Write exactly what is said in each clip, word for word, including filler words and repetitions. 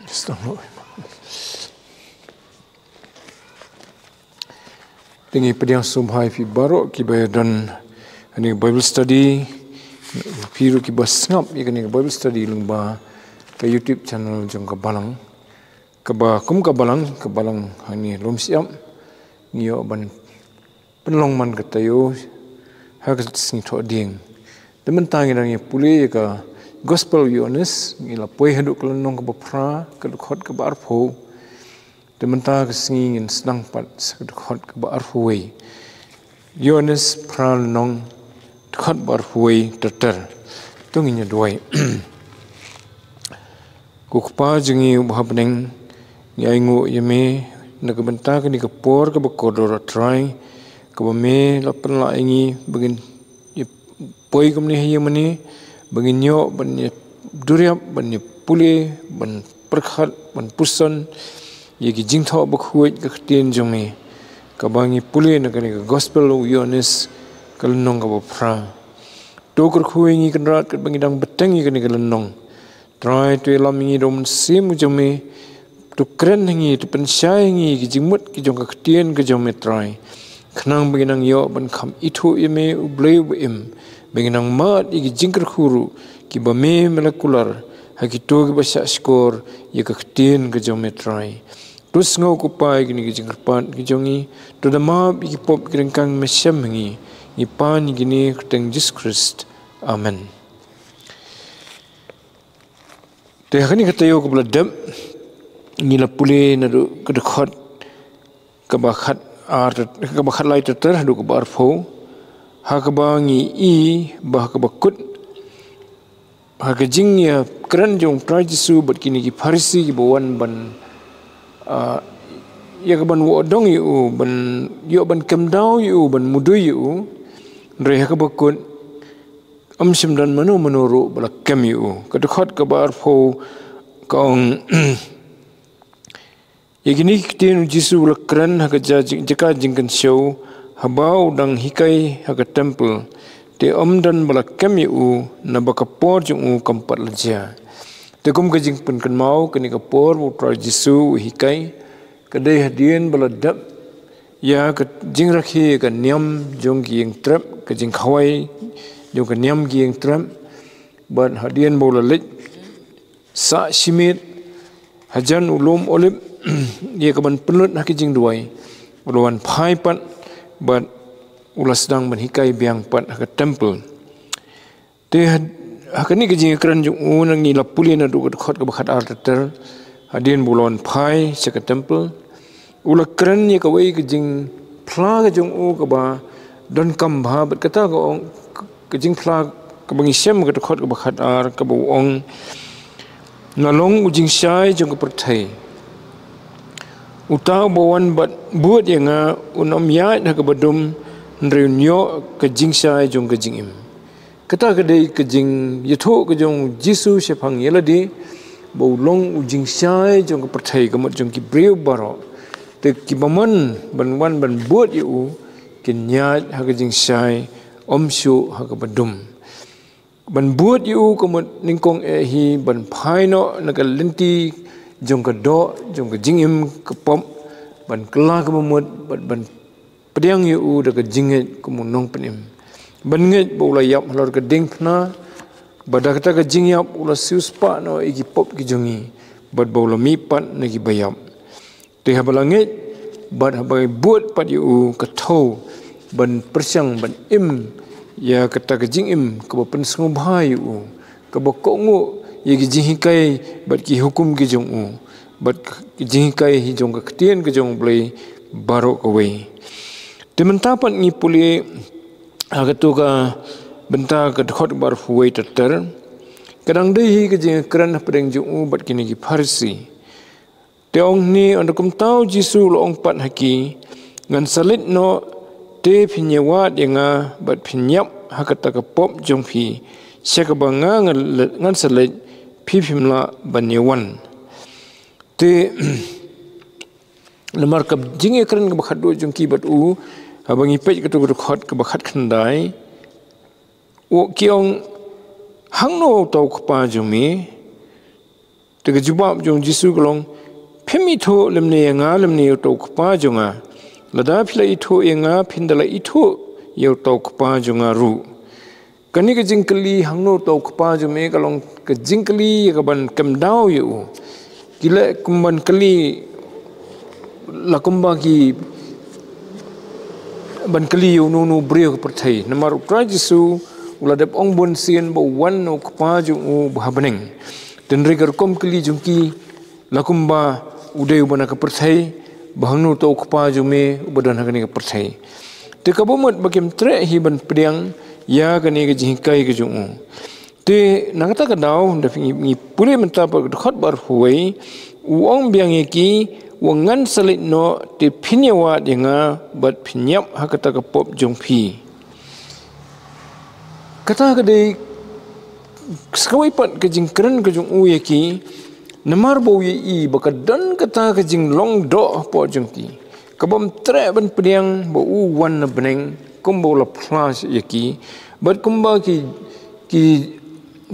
Te ngi pdiang sngewbha ïa phi baroh kiba don hangne Bible study, phi ruh kiba sngap ïa kane ka Bible study lyngba ka YouTube channel jong ka Balang. Kaba kum ka Balang, ka Balang hangne Lumshyiap, ngi ïoh ban pynlong man ka taïew ha ka sngi Thohdieng. Te mynta ngi dang ïa pule ïa ka Gospel u Ïoannis, ngi la poi haduh ka lynnong kaba phra, ka dkhot kaba arphew. Te mynta ka sngi ngin sdang pat sa ka dkhot kaba arphew wei. Ïoannis phra lynnong, dkhot ba arphew wei ter ter. To ngin ïa duwai. Ko Kpa jong ngi uba ha bneng, ngi ainguh ïa me na ka bynta kane ka por kaba kordor, A Trai, kaba me la pynlah ïa ngi ba ngin ïa poi kumne ha ïing mane, ba ngin ïoh ban ïa duriap, ban ïa pule, ban pyrkhat, ban puson ïa ki jingthoh bakhuid ka ktien jong me, kaba ngi pule na kane ka Gospel u Ïoannis, ka lynnong kaba phra. To kyrkhu ïa ngi Kynrad katba ngi dang bteng ïa kane ka lynnong. Trai, to ïalam ïa ngi da u Mynsiem jong me. To kren ha ngi, to pynshai ha ngi ki jingmut ki jong ka ktien ka jong me, Trai, khnang ba ngin nang ïoh ban kham ithuh ïa me, U Blei uba im, ba ngin nang mad ïa ki jingkyrkhu ruh kiba me me la kular ha kito kiba shah shkor ïa ka ktien ka jong me, Trai. To sngew ko Kpa ïa kine ki jingkyrpad ki jong ngi, to da map ïa ki pop ki ryngkang me shem ha ngi. Ngi pan ïa kine ha ka kyrteng Jisu Khrist. Amen. Te ha kane ka taïew kaba la dep, ngi la pule naduh ka dkhot kaba khat ar, kaba khat lai ter ter haduh kaba arphew. Ha kaba ngi i ba ha kaba kut, ha ka jingïakren jong u Trai Jisu bad kine ki Pharisi kiba wan ban, ah, ïa ka ban wad dong ïa u, ban ïoh ban kem daw ïa u, ban mudui ïa u. Hynrei ha kaba kut, ym shym don mano mano ruh ba la kem ïa u. Ka dkhot kaba arphew ka ong, ïa kine ki ktien u Jisu u la kren ha ka ja-, jaka jingkynshew, haba u dang hikai ha ka templ. Te ym don ba la kem ïa u, naba ka por jong u kam pat la jia. Te kum ka jingpynkynmaw, kane ka por ba u Trai Jisu u hikai, ka dei hadien ba la dep ïa ka jingrakhe ka niam jong ki ïingtrep, ka jingkhawai jong ka niam ki ïingtrep. Bad hadien ba u la leit sah shimet hajan u lum Olib ïa ka ban pynlut ha ki jingduwai, u la wan phai pat, bad u la sdang ban hikai biang pat ha ka templ. Te ha, ha kane ka jingkren jong u, ngi la pule naduh ka dkhot kaba khat ar ter ter, hadien ba u la wan phai sha ka templ. U la kren ïa kawei ka jingphla ka jong u kaba donkam bha, bad kata ka ong, ka jingphla kaba ngi shem ka dkhot kaba khat ar, kaba u ong, nga long u jingshai jong ka pyrthei. Uta uba wan bad bud ïa nga, un ym ïaid ha kaba dum, hynrei un ïoh ka jingshai jong ka jingim. Kata ka dei ka jingïathuh ka jong u Jisu shaphang ïa lade, ba u long u jingshai jong ka pyrthei, ka mut jong ki briew baroh. Te kiba mon ban wan ban bud ïa u, kin ïaid ha ka jingshai, ym shuh ha kaba dum. Ban bud ïa u ka mut nyngkong eh hi ban phai noh na ka lynti jong ka doh jong ka jingim ka pop, ban kylla kaba mut, bad ban pdiang ïa u da ka jingngeit kum u nongpynim. Ban ngeit ba u la ïap halor ka diengphna, bad da kata ka jingïap u la siewspah noh ïa ki pop ki jong ngi, bad ba u la mih pat na kiba ïap. Te haba la ngeit, bad haba bud pat ïa u, ka thew ban pyrshang ban im ïa kata ka jingim kaba pynsngewbha ïa u, kaba kohnguh ïa ki jinghikai bad ki hukum ki jong u, bad ki jinghikai hi jong ka ktien ka jong U Blei baroh kawei. Te mynta pat ngi pule ha kato ka bynta ka dkhot kaba arphew wei ter ter, ka dang dei hi ka jingkren hapdeng jong u bad kine ki Pharisi. Te ong hangne, ynda kumta u Jisu u la ong pat ha ki, ngan sa leit noh, te phin ïawad ïa nga, bad phin ïap ha kata ka pop jong phi, sha kaba nga ngan le-, ngan sa leit, phi phim lah ban ïawan. Te namar ka jingïakren kaba khatduh jong ki bad u, haba ngi peit kato ka dkhot kaba khat khyndai, u ki ong, hangno uta u Kpa jong me, Te ka jubab jong Jisu ka long, phim ithuh lymne ïa nga lymne ïa uta u Kpa jong nga. Lada phi la ithuh ïa nga, phin da la ithuh ïa uta u Kpa jong nga ruh. Kane ka jingkylli hangno uta u Kpa jong me ka long ka jingkylli ïa kaban kyndaw ïa u. Ki leh kumban kylli la kumba ki ban kylli ïa uno uno u briew ha ka pyrthei. Namar u Trai Jisu u la dep ong bun sien ba u wan na u Kpa jong u ba ha bneng. Te hynrei ka rukom kylli jong ki la kumba u dei uba na ka pyrthei, ba hangno uta u Kpa jong me uba don ha kane ka pyrthei. Te kaba mut ba kim treh hi ban pdiang ïa kane ka jinghikai ka jong u. Te na kata ka daw, da phi ngi, ngi pule mynta pat ka dkhot ba arphew wei, u ong biang ïa ki, u ong ngan sa leit noh, te phin ïa wad ïa nga, bad phin ïap ha kata ka pop jong phi. Kata ka dei sa kawei pat ka jingkren ka jong u ïa ki, namar ba u ïohi ba ka don kata ka jinglong doh hapoh jong ki. Kabym treh ban pdiang ba u wan na bneng, kumba u la phla ïa ki. Bad kumba ki, ki,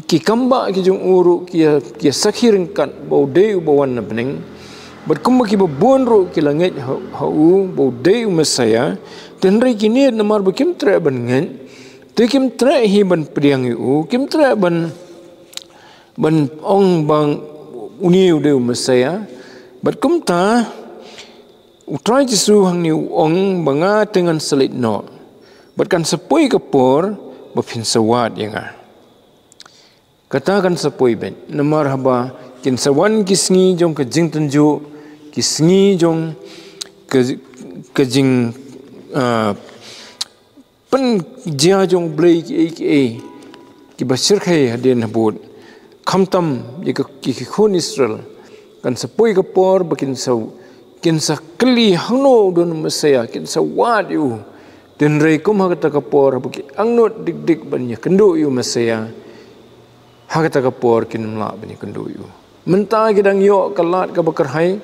ki kambah ki jong u ruh ki ïa, ki ïa sakhi ryngkat ba u dei uba wan na bneng. Bad kumba kiba bun ruh ki la ngeit ha, ha u ba u dei u Messaïah. Te hynrei kine namar ba kim treh ban ngeit, te kim treh hi ban pdiang ïa u, kim treh ban, ban ong ba une u dei u Messaïah. Bad kumta, u Trai Jisu hangne u ong ba nga te ngan sa leit noh. Bad kan sa poi ka por ba phin sa wad ïa nga. Kata kan sa poi beit. Namar haba kin sa wan ki sngi jong ka jingtynjuh, ki sngi jong ka, ka jing, ah, pynjia jong u Blei kiei kiei kiba shyrkhei hadien habud. Khamtam ïa ka, ki, ki khun Israel. Kan sa poi ka por ba kin sa, kin sa kylli hangno u don u Messaïah, kin sa wad ïa u. Te hynrei kum ha kata ka por haba ki angnud dik dik ban ïakynduh ïa u Messaïah, ha kata ka por kin ym lah ban ïakynduh ïa u. Mynta ki dang ïoh ka lad kaba kyrhai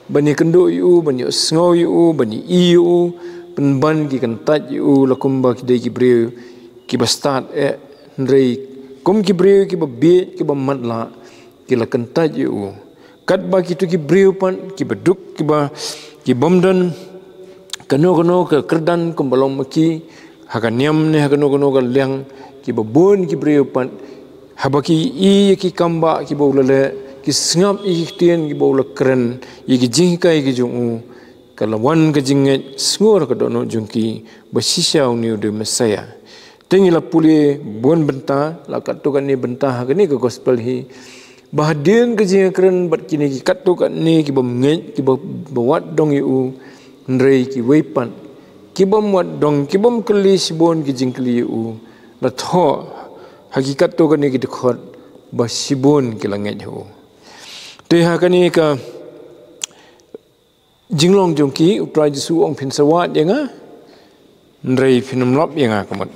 ban ïakynduh ïa u, ban ïohsngew ïa u, ban ïohi ïa u, pynban ki kyntait ïa u la kumba ki dei ki briew kiba stad eh, hynrei kum ki briew kiba bieit, kiba matlah, ki la kyntait ïa u. Katba kito ki briew pat kiba duk, kiba, kibym don kano kano ka kyrdan kumba long ma ki, ha ka niam ne ha kano kano ka liang, kiba bun ki briew pat, haba ki ïohi ïa ki kambah kiba u la leh, ki sngap ïa ki ktien kiba u la kren, ïa ki jinghikai ki jong u, ka la wan ka jingngeit sngur ha ka dohnud jong ki ba shisha une u dei u Messaïah. Te ngi la pule bun bynta, la katto katne bynta ha kane ka gospel hi, ba hadien ka jingïakren bad kine ki katto katne kibym ngeit, kiba, ba wad dong ïa u, hynrei kiwei pat kibym wad dong, kibym kylli shibun ki jingkylli ïa u, la thoh ha ki katto katne ki dkhot ba shibun ki la ngeit ha u. Te ha kane ka jinglong jong ki, u Trai Jisu u ong phin sa wad ïa nga, hynrei phin ym lap ïa nga ka mut.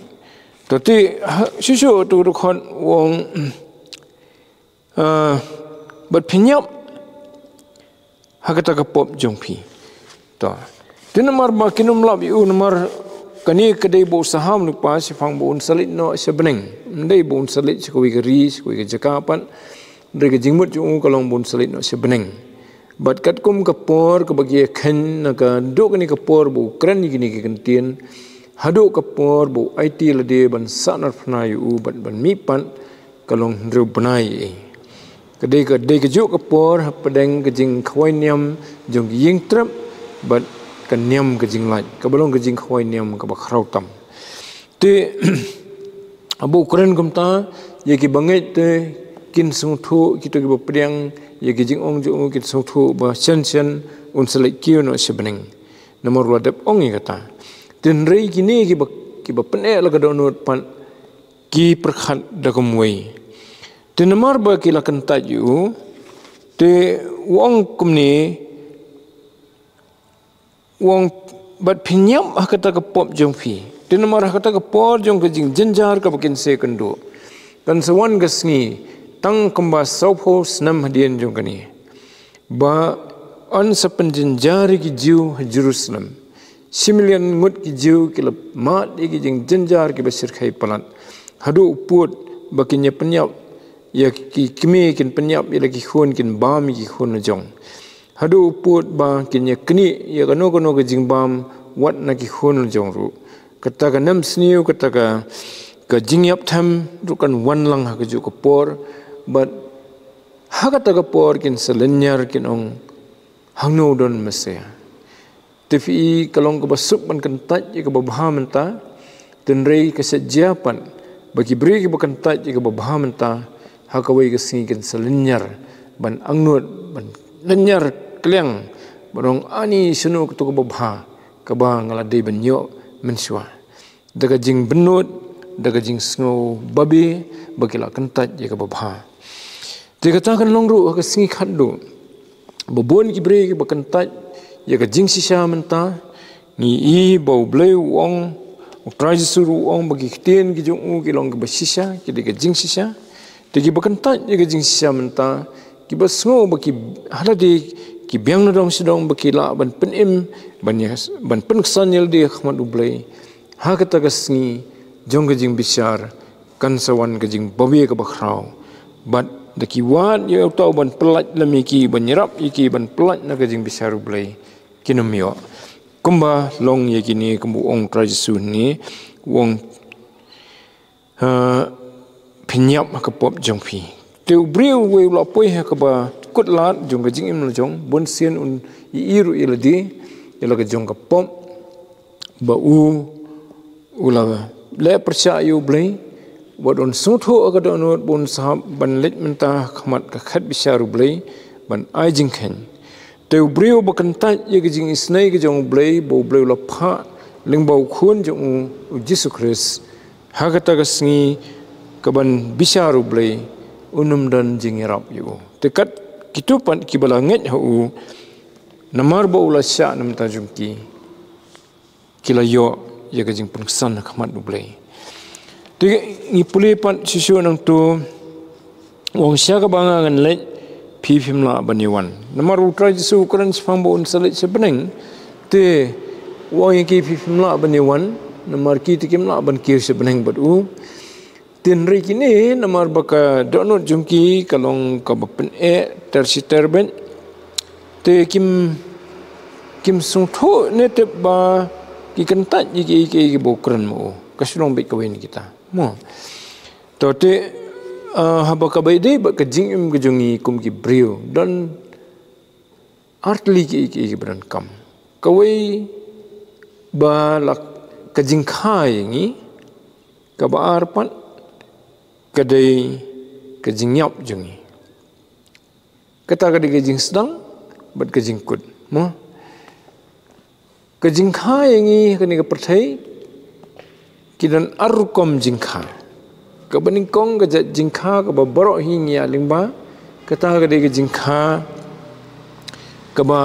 To te, ha, shuh shuh uto u dkhot u ong, ah, bad phin ïap ha kata ka pop jong phi. To. Te namar ba kin ym lap ïa u, namar kane ka dei ba u saham lypa shaphang ba un sa leit noh sha bneng. Ym dei ba un sa leit sha kawei ka ri, sha kawei ka jaka pat. Hynrei ka jingmut jong u ka long ba un sa leit noh sha bneng. Bad katkum ka por kaba ki ïa kheiñ na ka, naduh kane ka por ba u kren ïa kine ki kyntien, haduh ka por ba u aiti lade ban sahnarphna ïa u bad ban mihpat, ka long hynriew bnai. Ka dei, ka dei kajuh ka por hapdeng ka jingkhawai niam jong ka ïing trep bad ka niam ka jinglait, kaba long ka jingkhawai niam kaba khraw tam. Te, haba u kren kumta, ïa kiba ngeit te kin sngewthuh, kito kiba pdiang ïa ki jingong jong u kin sngewthuh ba shen shen un sa leit kiew noh sha bneng. Namar u la dep ong ïa kata. Te hynrei kine kiba, kiba pyneh la ka dohnud pat, ki pyrkhat da kumwei. Te namar ba ki la kyntait ïa u, te u ong kumne, u ong, bad phin ïap ha kata ka pop jong phi. Te namar ha kata ka por jong ka jingjynjar kaba kin sa ïakynduh, kan sa wan ka sngi, tang kumba sawphew snem hadien jong kane, ba yn sa pynjynjar ïa ki Jiw ha Jerusalem. Shi million ngut ki Jiw ki la mad ïa ki jingjynjar kiba shyrkhei palat, haduh u pud ba kin ïa pynïap ïa ki kmie kin pynïap ïa la ki khun, kin bam ïa ki khun la jong. Haduh u pud ba kin ïa knieh ïa kano kano ka jingbam wat na ki khun la jong ruh. Kata ka nemsniew, kata ka, ka jingïap them ruh kan wan lang ha kajuh ka por. Bad ha kata ka por kin sa lynñiar, kin ong, hangno don Messiah. Te phi i, ka long kaba suk ban kyntait ïa kaba bha mynta. Hynrei ka sa jia pat ba ki briew kiba kyntait ïa kaba bha mynta, ha kawei ka sngi kin sa lynñiar ban angnud, ban lynñiar kliang, ban ong, ani, shano kato kaba bha kaba nga la dei ban ïoh mynshuwa. Da ka jingbynnud, da ka jingsngew babe ba ki la kyntait ïa kaba bha. Te kata kan long ruh ha ka sngi khatduh. Ba bun ki briew kiba kyntait ïa ka jingshisha mynta. Ngi i ba U Blei u ong, U Trai Jisu ruh u ong ba ki ktien ki jong u ki long kiba shisha, ki dei ka jingshisha. Te kiba kyntait ïa ka jingshisha mynta, kiba sngew ba ki, ha lade ki biang na dong sha dong ba ki lah ban pynim, ban ïa, ban pynksan ïa lade ha khmat U Blei. Ha kata ka sngi jong ka jingbishar kan sa wan ka jingbabe kaba khraw. Bad da ki wad ïa uta uban pyllait lem ïa ki, ban ïarap ïa ki ban pyllait na ka jingbishar U Blei, kin ym ïoh. Kumba long ïa kine, kumba u ong Trai Jisu ne, u ong, ha, phin ïap ha ka pop jong phi. Te u briew uwei u la poi ha kaba kut lad jong ka jingim la jong, bun sien un ïohi ruh ïa lade ïa la ka jong ka pop, ba u, u la leh pyrshah ïa U Blei, bad un sngewthuh ha ka dohnud ba un sahap ban leit mynta ha khmat ka khet bishar U Blei ban ai jingkheiñ. Te u briew ba kyntait ïa ka jingisynei ka jong U Blei, ba U Blei u la phah lyngba u Khun jong u, U Jisu Khrist, ha kata ka sngi kaban bishar U Blei, un ym don jingïarap ïa u. Te kat kito pat kiba la ngeit ha u, namar ba u la shah na bynta jong ki, ki la ïoh ïa ka jingpynksan ha khmat U Blei. Te ngi pule pat shisha nangto, u ong, sha kaba nga ngan leit, phi phim lah ban ïa wan. Namar U Trai Jisu u kren shaphang ba un sa leit sha bneng. Te u ong ïa ki, phi phim lah ban ïa wan, namar ki te kim lah ban kiew sha bneng bad u. Hynrei kine, namar ba ka dohnud jong ki ka long kaba pyneh ter shi ter beit, te kim, kim sngewthuh ne tip ba ki kyntait ïa kiei kiei kiba u kren ma u. Ka shu long beit kawei na kita, mo. To te, ah, haba kaba ïadei bad ka jingim ka jong ngi kum ki briew, don artylli kiei kiei kiba donkam. Kawei, ba la ka jingkha ïa ngi. Kaba ar pat ka dei ka jingïap jong ngi. Kata ka dei ka jingsdang bad ka jingkut, mo. Ka jingkha ïa ngi ha kane ka pyrthei, ki don ar rukom jingkha. Kaba nyngkong, ka jait jingkha kaba baroh hi ngi ïaid lyngba, kata ka dei ka jingkha kaba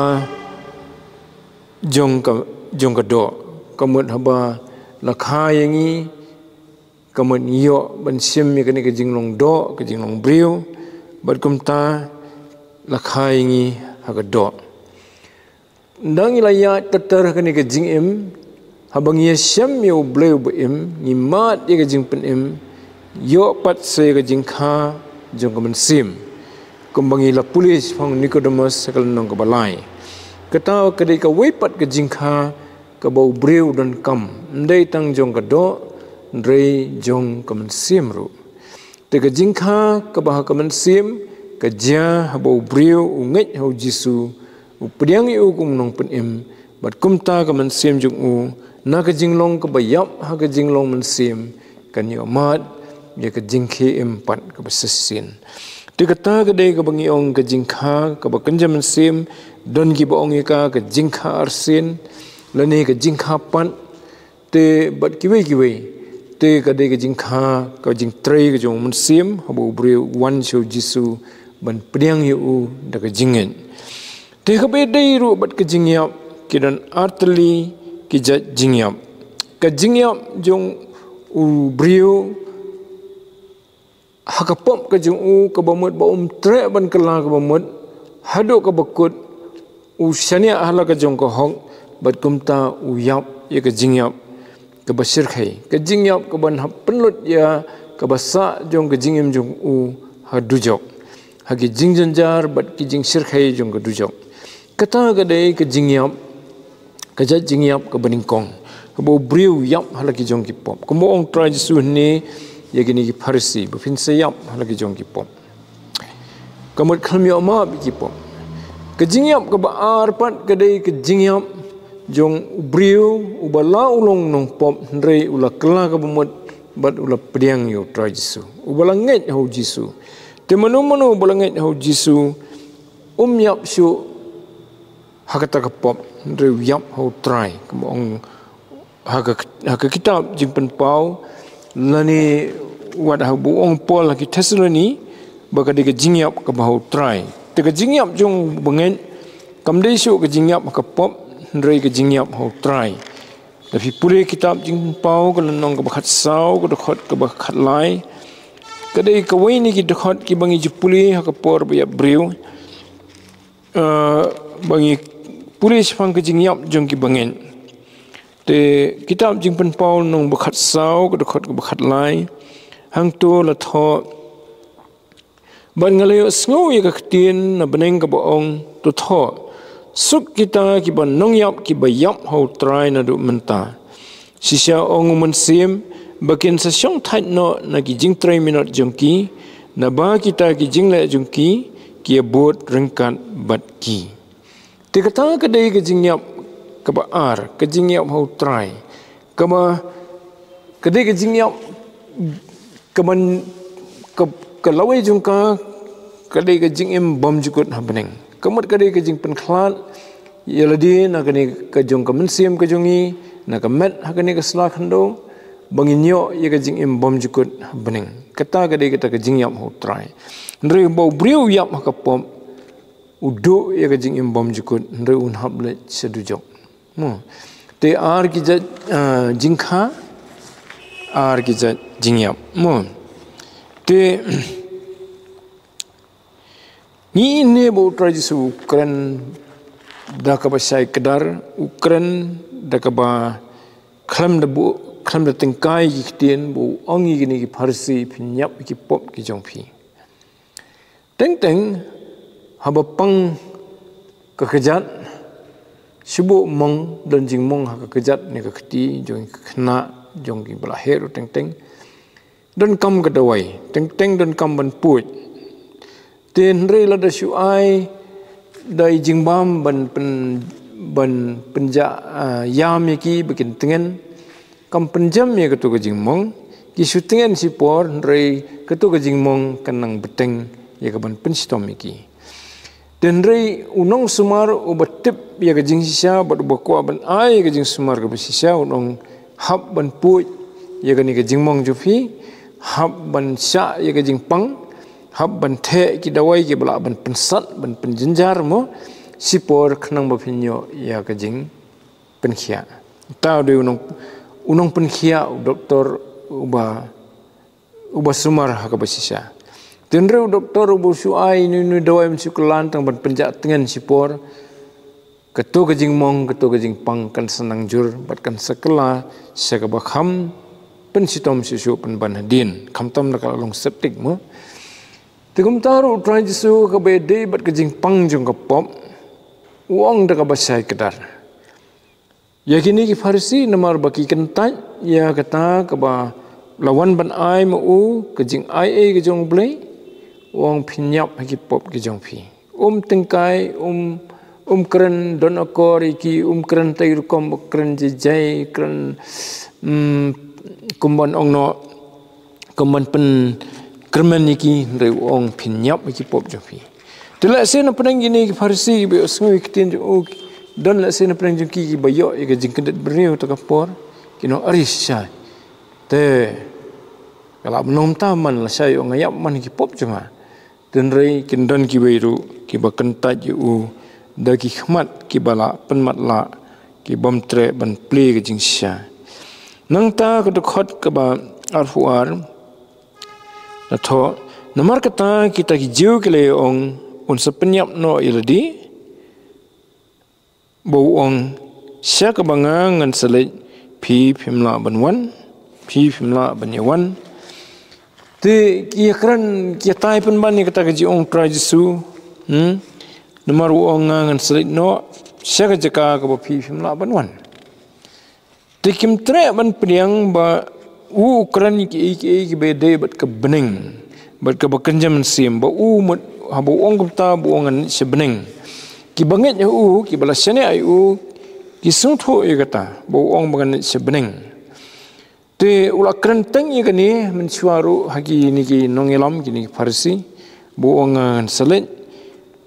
jong ka, jong ka doh. Ka mut haba la kha ïa ngi, ka mut ngi ïoh ban shim ïa kane ka jinglong doh, ka jinglong briew, bad kumta la kha ïa ngi ha ka doh. Ynda ngi la ïaid ter ter ha kane ka jingim, haba ngi ïashem ïa U Blei uba im, ngi mad ïa ka jingpynim, ïoh pat sa ïa ka jingkha jong ka mynsiem. Kumba ngi la pule shaphang Nikodemus ha ka lynnong kaba lai. Kata ka dei kawei pat ka jingkha kaba u briew u donkam, ym dei tang jong ka doh, hynrei jong ka mynsiem ruh. Te ka jingkha kaba ha ka mynsiem, ka jia haba u briew u ngeit ha U Jisu, u pdiang ïa u kum u nongpynim, bad kumta ka mynsiem jong u, na ka jinglong kaba ïap ha ka jinglong mynsiem, kan ïoh mad ïa ka jingkhie im pat kaba shisien. Te kata ka dei kaba ngi ong ka jingkha kaba kynja mynsiem, don kiba ong ïa ka ka jingkha arsien, lane ka jingkha pat, te bad kiwei kiwei. Te ka dei ka jingkha, ka jingtrei ka jong u mynsiem, haba u briew u wan sha U Jisu ban pdiang ïa u da ka jingngeit. Te kaba ïadei ruh bad ka jingïap, ki don artylli ki jait jingïap. Ka jingïap jong u briew ha ka pop ka jong u, kaba mut ba um treh ban kylla, kaba mut haduh kaba kut u shaniah ha la ka jong ka hok, bad kumta u ïap ïa ka jingïap kaba shyrkhei, ka jingïap kaban hap pynlut ïa kaba sah jong ka jingim jong u ha dujok, ha ki jingjynjar bad ki jingshyrkhei jong ka dujok. Kata ka dei ka jingïap, ka jait jingïap kaba nyngkong, kaba u briew u ïap ha la ki jong ki pop. Kumba ong Trai Jisu hangne ïa kine ki Pharisi, ba phin sa ïap ha la ki jong ki pop. Ka mut khlem ïoh map ïa ki pop. Ka jingïap kaba ar pat ka dei ka jingïap jong u briew uba la u long nongpop, hynrei u la kylla kaba mut bad u la pdiang ïa u Trai Jisu, uba la ngeit ha u Jisu. Te mano mano uba la ngeit ha u Jisu um ïap shuh ha kata ka pop, hynrei u ïap ha u Trai, kumba ong ha ka, ha ka kitab Jingpynpaw, lane wat haba u ong Paul ha ki Thessaloni, ba ka dei ka jingïap kaba ha u Trai. Te ka jingïap jong u bangeit kam dei shuh ka jingïap ha ka pop, hynrei ka jingïap ha u Trai. Lada phi pule kitab Jingpynpaw, ka lynnong kaba khatsaw, ka dkhot kaba khatlai, ka dei kawei na ki dkhot kiba ngi ju pule ha ka por ba ïap briew. Eh, ba ngi pule shaphang ka jingïap jong ki bangeit. Te kitab Jingpynpaw lynnong ba khatsaw, ka dkhot kaba khatlai, hangto la thoh: Bad nga la ïohsngew ïa ka ktien na bneng kaba ong, to thoh: Suk kita kiba nongïap kiba ïap ha u Trai naduh mynta. Shisha, ong u Mynsiem, ba kin sa shongthait noh na ki jingtrei minot jong ki, naba kita ki jingleh jong ki ki ïabud ryngkat bad ki. Te kata ka dei ka jingïap kaba ar, ka jingïap ha u Trai. Kaba, ka dei ka jingïap kaba, ka, ka lawei jong ka, ka dei ka jingim bymjukut ha bneng. Ka mut ka dei ka jingpynkhlad ïa lade na kane ka jong ka mynsiem ka jong ngi, na ka met ha kane ka sla khyndew, ba ngin ïoh ïa ka jingim bymjukut ha bneng. Kata ka dei kata ka jingïap ha u Trai. Hynrei ba u briew u ïap ha ka pop, u duh ïa ka jingim bymjukut, hynrei un hap leit sha dujok. Mo. Te ar ki jait, ah, jingkha, ar ki jait jingïap. Mo. Te ngi ïohi ba u Trai Jisu u kren da kaba shai kdar, u kren da kaba khlem da buh, khlem da tyngkai ki ktien, ba u ong ïa kine ki Pharisi, phin ïap ïa ki pop ki jong phi. Teng teng, haba pang ka kjat, shu buh mong, don jingmong ha ka kjat ne ka kti jong ka khynnah jong kiba la heh ruh teng teng. Donkam ka dawai, teng teng donkam ban puid. Te hynrei lada shu ai da i jingbam ban pyn, ban pynjah, ah, ïam ïa ki ba kin tngen, kam pynjem ïa kato ka jingmong, ki shu tngen shipor, hynrei kato ka jingmong kan nang bteng ïa ka ban pynshitom ïa ki. Te hynrei u nongsumar uba tip ïa ka jingshisha bad uba kwah ban ai ïa ka jingsumar kaba shisha, u nong hap ban puid ïa kane ka jingmong jong phi, hap ban shah ïa ka jingpang, hap ban theh ki dawai kiba lah ban pynsat, ban pynjynjar mo, shipor khnang ba phin ïoh ïa ka jing pynkhiah. Te u dei u nong, u nongpynkhiah, u doktor uba, uba sumar ha kaba shisha. Te hynrei u doktor uba shu ai ïa ine i dawai mynshuh kylla tang ban pynjah tngen shipor, kato ka jingmong, kato ka jingpang kan sa nang jur, bad kan sa kylla sha kaba kham pynshitom shuh shuh pynban hadien, khamtam da ka la long septic mo. Te kumta ruh u Trai Jisu kaba ïadei bad ka jingpang jong ka pop, u ong da kaba shai kdar ïa kine ki Pharisi, namar ba ki kyntait ïa kata kaba la wan ban ai ma u, ka jingaiei ka jong U Blei, u ong phin ïap ha ki pop ki jong phi. Um tyngkai, um, um kren don akor ïa ki, um kren tei rukom, kren jai jai, kren, mm, kumban ong noh, kumban pynkyrmen ïa ki, hynrei u ong phin ïap ïa ki pop jong phi. Te lehse na pdeng kine ki Pharisi kiba ïohsngew ïa ki ktien jong u, don lehse na pdeng jong ki kiba ïoh ïa ka jingkyndit briew ha kata ka por, kin ong, ari shisha. Te ka lah ban long mynta man, lashai u ong nga ïap man ïa ki pop jong nga. Te hynrei kin don kiwei ruh kiba kyntait ïa u da ki khmat kiba la pynmatlah, ki bym treh ban plie ka jingshisha. Nangta ka dkhot kaba arphew ar, la thoh, namar kata kita ki Jiw ki la ïa ong, un sa pynïap noh ïa lade, ba u ong, sha kaba nga ngan sa leit, phi phim lah ban wan, phi phim lah ban ïa wan. Te ki ïakren, ki ïatai pynban ïa kata ka jingong Trai Jisu. Hmm? Namar u ong, nga ngan sa leit noh sha ka jaka kaba phi phim lah ban wan. Te kim treh ban pdiang ba u u kren kiei kiei kiba ïadei bad ka bneng, bad kaba kynja mynsiem, ba u mut haba u ong kumta ba u ong ngan leit sha bneng. Kiba ngeit ha u, kiba la shaniah ïa u, ki sngewthuh ïa kata ba u ong ba ngan leit sha bneng. Te u la kren teng ïa kane mynshuwa ruh ha kine ki nongïalam, kine ki Pharisi, ba u ong, ah, ngan sa leit.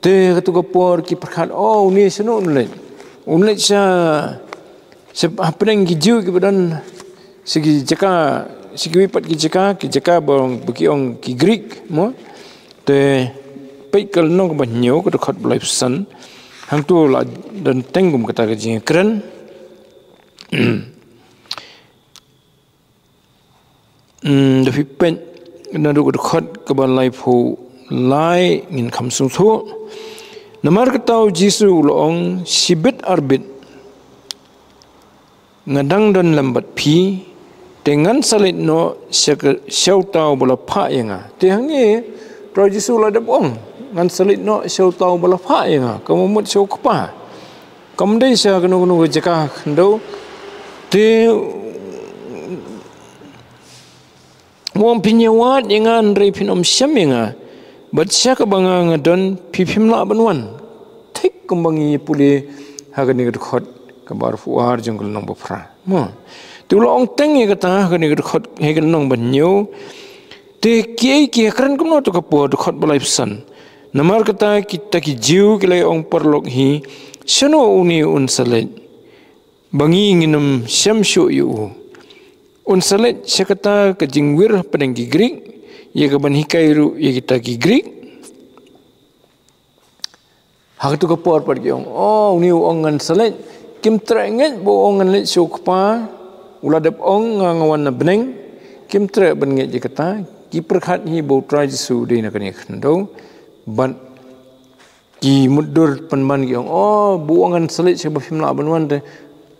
Te ha katu ka por ki pyrkhat, oh, une shano un leit? Un leit sha, sha hapdeng ki Jiw kiba don sha ki jaka, sha kiwei pat ki jaka, ki jaka ba, ba ki ong ki Grik, mo? Te peit ka lynnong kaba hynñiew, ka dkhot ba laiphew san. Hangto la don teng kum kata ka jingkren. Hmm, da phi peit naduh ka dkhot kaba laiphew lai, ngin kham sngewthuh. Namar kata u Jisu u la ong, shibit arbit nga dang don lem bad phi, te ngan sa leit noh sha ka, sha uta uba la phah ïa nga. Te hangne Trai Jisu u la dep ong, ngan sa leit noh sha uta uba la phah ïa nga, ka mut sha u Kpa. Kam dei sha kano kano ka jaka khyndew. Te u ong, phin ïawad ïa nga hynrei phin ym shem ïa nga, bad sha kaba nga nga don phi phim lah ban wan. Thik kumba ngi pule ha kane ka dkhot kaba arphew ar jong ka lynnong ba phra. Mo. Te u la ong teng ïa kata ha kane ka dkhot, ha ka lynnong ba hynñiew. Te kiei ki ïakren kumno ha katu ka por, dkhot ba laiphew san. Namar kata kita ki Jiw ki la ong paralok hi, shano une un sa leit, ba ngi ngin ym shem shuh ïa u? Un sa leit sha kata ka jingwir hapdeng ki Grik, ïa kaban hikai ruh ïa kita ki Grik. Ha katu ka por pat ki ong, oh, une u ong ngan sa leit. Kim treh ngeit ba u ong ngan leit sha u Kpa, u la dep ong nga nga wan na bneng. Kim treh ban ngeit ïa kata, ki pyrkhat hi ba u Trai Jisu u dei na kane ka khyndew. Bad ki mutdur pynban ki ong, oh, ba u ong ngan sa leit sha ba phim lah ban wan te,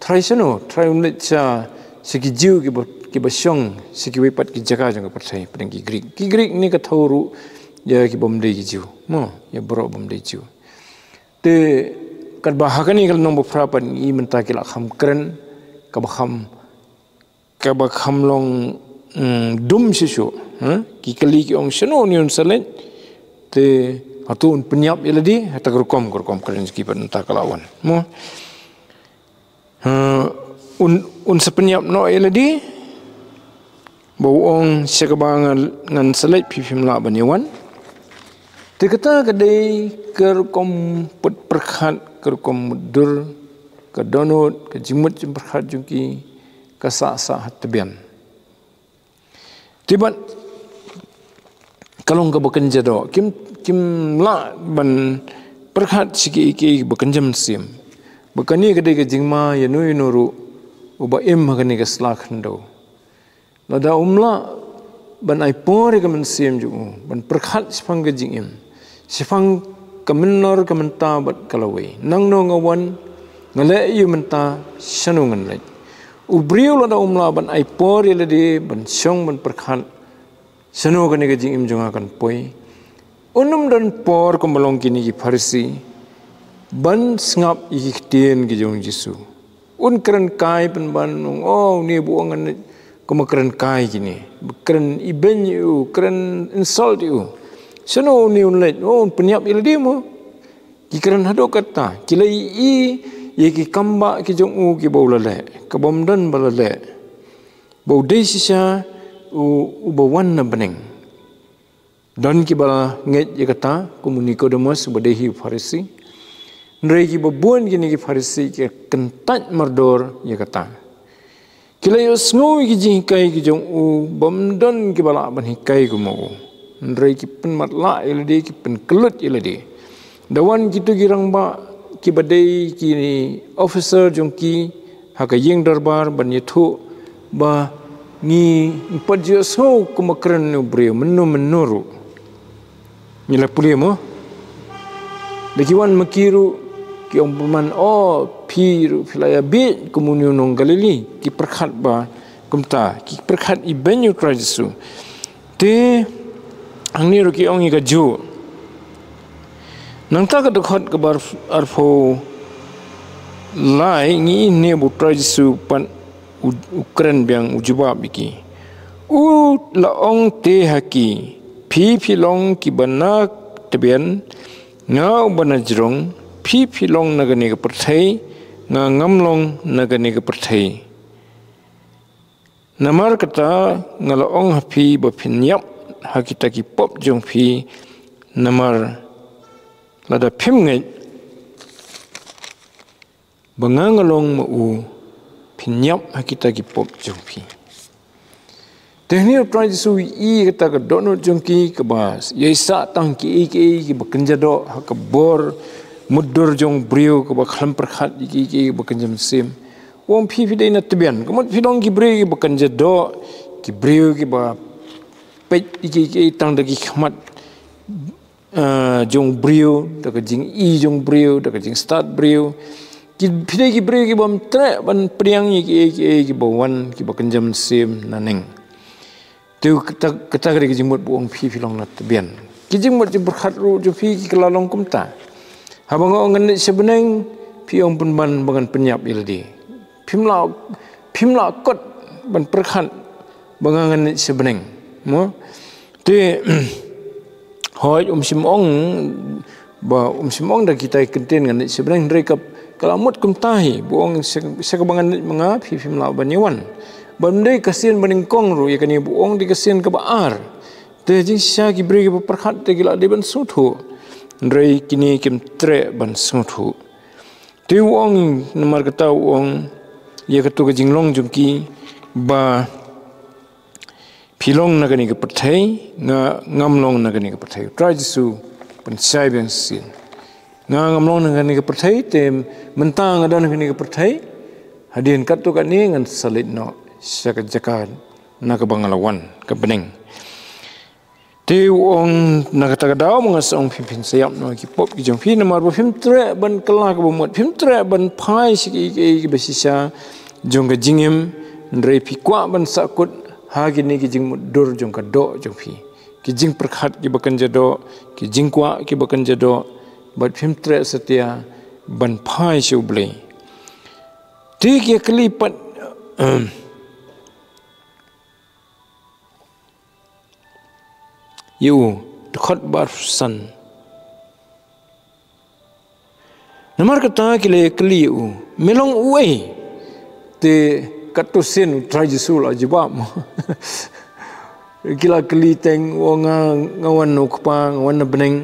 trai shano, trai un leit sha, sha ki Jiw kiba, kiba shong sha kiwei pat ki jaka jong ka pyrthei, hapdeng ki Grik. Ki Grik ne ka thew ruh ïa ki bym dei ki Jiw. Mo, ïa baroh bym dei Jiw. Te katba ha kane ka lynnong ba phra pat ngi mynta ki la kham kren kaba kham, kaba kham long, mm, dum shisha, ha? Ki kylli ki ong shano une un sa leit. Te hato un pynïap ïa lade, ha kata ka rukom, ka rukom kren ki pat mynta ka la wan. Mo. Ha, un, un sa pynïap noh ïa lade, ba u ong sha kaba ngan, ngan sa leit phi phim lah ban ïa wan. Te kata ka dei ka rukom pyrkhat, ka rukom mutdur, ka dohnud, ka jingmut jingpyrkhat jong ki, ka sah sah ha tbian. Te bad ka long kaba kynja doh, kim, kim lah ban pyrkhat sha kiei kiei ba kynja mynsiem. Ba kane ka dei ka jingma ïa no ïa no ruh uba im ha kane ka sla khyndew. Lada um lah ban ai por ïa ka mynsiem jong u ban pyrkhat shaphang ka jingim, shaphang ka mynnor, ka mynta bad ka lawei. Nangno nga wan, nga leh aïu mynta, shano ngan leit. U briew lada um lah ban ai por ïa lade ban shong ban pyrkhat shano kane ka jingim jong nga kan poi, un ym don por kumba long kine ki Pharisi ban sngap ïa ki ktien ki jong u Jisu. Un kren kai pynban, ong, oh, une ba u ong ngan leit, kumba kren kai kine. Ba kren ibeiñ ïa u, kren insult ïa u. Shano une un leit, oh, un pynïap ïa lade mo. Ki kren haduh katta, ki la ïohi ïa ki kambah ki jong u kiba u la leh, kaba ym don ba la leh. Ba u dei shisha u, uba wan na bneng. Don kiba la ngeit ïa kata, kum u Nikodemus uba dei hi u Pharisi. Hynrei kiba bun kine ki Pharisi ki kyntait mardor ïa kata. Ki la ïohsngew ïa ki jinghikai ki jong u, bym don kiba lah ban hikai kum u. Hynrei ki pynmatlah ïa lade, ki pynkyllut ïa lade. Da wan kito ki rangbah kiba dei ki officer jong ki ha ka ïing dorbar ban ïathuh ba ngi, ngi pat ju ïohsngew kumba kren une u briew mynno mynno ruh. Ngi la pule mo. Da ki wan ma ki ruh, ki ong pynban, oh, phi ruh phi la ïa bieit kum une u nong Galili. Ki pyrkhat ba kumta, ki pyrkhat ibeiñ ïa u Trai Jisu. Te hangne ruh ki ong ïa kajuh. Nangta ka dkhot kaba arphew lai, ngi ïohi ba U Trai Jisu pat u, u kren biang, u jubab ïa ki. U la ong te ha ki, phi phi long kiba na tbian, nga uba na jrong. Phi phi long na kane ka pyrthei, nga ngam long na kane ka pyrthei. Namar kata nga la ong ha phi ba phin ïap ha kita ki pop jong phi, namar lada phim ngeit ba nga nga long ma u, phin ïap ha kita ki pop jong phi. Te hangne U Trai Jisu i kata ka dohnud jong ki kaba ïai sah tang kiei kiei kiba kynja doh ha ka bor mutdur jong briew kaba khlem pyrkhat ïa kiei kiei kiba kynja mynsiem. U ong phi phi dei na tbian, ka mut phi long ki briew kiba kynja doh, ki briew kiba peit ïa kiei kiei tang da ki khmat, ah, jong briew, da ka jingïohi jong briew, da ka jingstad briew. Ki, phi dei ki briew kibym treh ban pdiang ïa kiei kiei kiba wan, kiba kynja mynsiem naneng. Te kata, kata ka dei ka jingmut ba u ong phi phi long na tbian. Ki jingmut jingpyrkhat ruh jong phi ki la long kumta. Haba nga ong ngan leit sha bneng, phi ong pynban ba ngan pynïap ïa lade. Phim lah, phim lah kot ban pyrkhat ba nga ngan leit sha bneng. Mo? Te hooid, um shym ong ba, um shym ong da kita ki kyntien ngan leit sha bneng, hynrei ka, ka la mut kumta hi, ba u ong sha, sha kaba ngan leit ma nga, phi phim lah ban ïawan. Bym dei ka sien banyngkong ruh ïa kane, ba u ong dei ka sien kaba ar. Te jingshisha ki briew kiba pyrkhat te ki la dei ban sngewthuh. Hynrei kine kim treh ban sngewthuh. Te u ong, namar kata u ong ïa kato ka jinglong jong ki ba phi long na kane ka pyrthei, nga ngam long na kane ka pyrthei. U Trai Jisu pynshai biang shisien. Nga ngam long na kane ka pyrthei, te mynta nga don na kane ka pyrthei, hadien katto katne ngan sa leit noh sha ka jaka na kaba nga la wan, ka bneng. Te u ong, na kata ka daw ba nga sa ong, phin, phin sa ïap noh ki pop ki jong phi, namar ba phim treh ban kylla kaba mut, phim treh ban phai sha kiei kiei kiba shisha jong ka jingim, hynrei phi kwah ban sahkut ha kine ki jingmutdur jong ka doh jong phi. Ki jingpyrkhat kiba kynja doh, ki jingkwah kiba kynja doh, bad phim treh satia ban phai sha U Blei. Te ki kylli pat, ïa u, dkhot ba arphew san. Namar kata ki la kylli ïa u, me long uei? Te katto sien U Trai Jisu la jubab. Ki la kylli teng, u ong nga, nga wan na U Kpa, nga wan na bneng.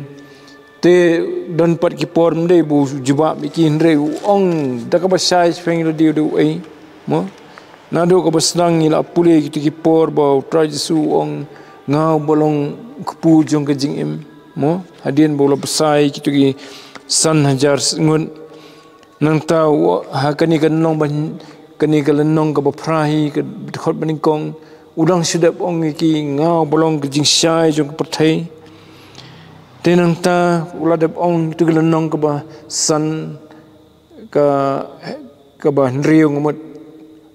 Te don pat ki por ym dei ba u jubab ïa ki, hynrei u ong da kaba shai shiphieng ïa lade u dei uei. Mo? Naduh kaba sdang ngi la pule kito ki por ba U Trai Jisu u ong nga uba long kpu jong ka jingim. Mo? Hadien ba u la bsa ïa kito ki san hajar ngut. Nangta u, ha kane ka lynnong ba, kane ka lynnong kaba phra hi, ka dkhot banyngkong, u dang shu dep ong ïa ki, nga uba long ka jingshai jong ka pyrthei. Te nangta u la dep ong, kito ki lynnong kaba san, ka, kaba hynriew, nga mut